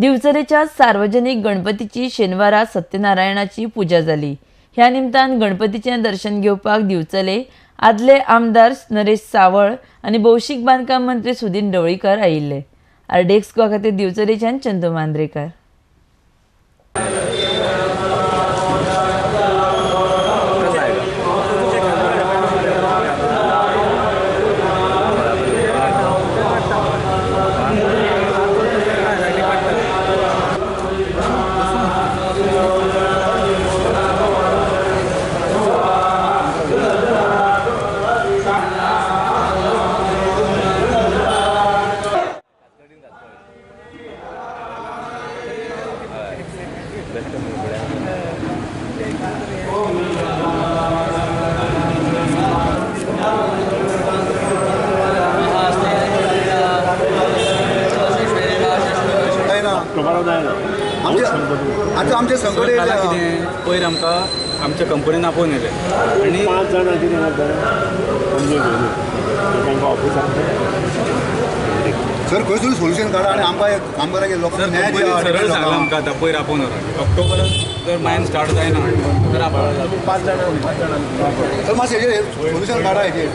दिवचलेच्या सार्वजनिक गणपतीची शेनवारा सत्यनारायणाची पूजा जाली. ह्या निमतान गणपतीचें दर्शन घेवपाक दिवचले आदले आमदार नरेश सावळ आनी भौशीक बांदकाम मंत्री सुदिन ढवळीकर आयिल्ले. आरडीएक्स गोवा खातीर दिवचलेच्यान चंदू मांद्रेकर. आतां आमचें संकट कितें पयर आमकां आमच्या कंपनीन आपोवन येयलें आनी 5 जाणां सर खंय तरी सोल्युशन काडा आनी आमकां कामगारांक लोकांक न्याय दिया. सरळ सांगलां आमकां आतां पयर आपोवन ऑक्टोबरान जर मायन स्टार्ट जायना तर 5 जाणां सर मातशें हेजेर सोल्युशन काडा हेजेर.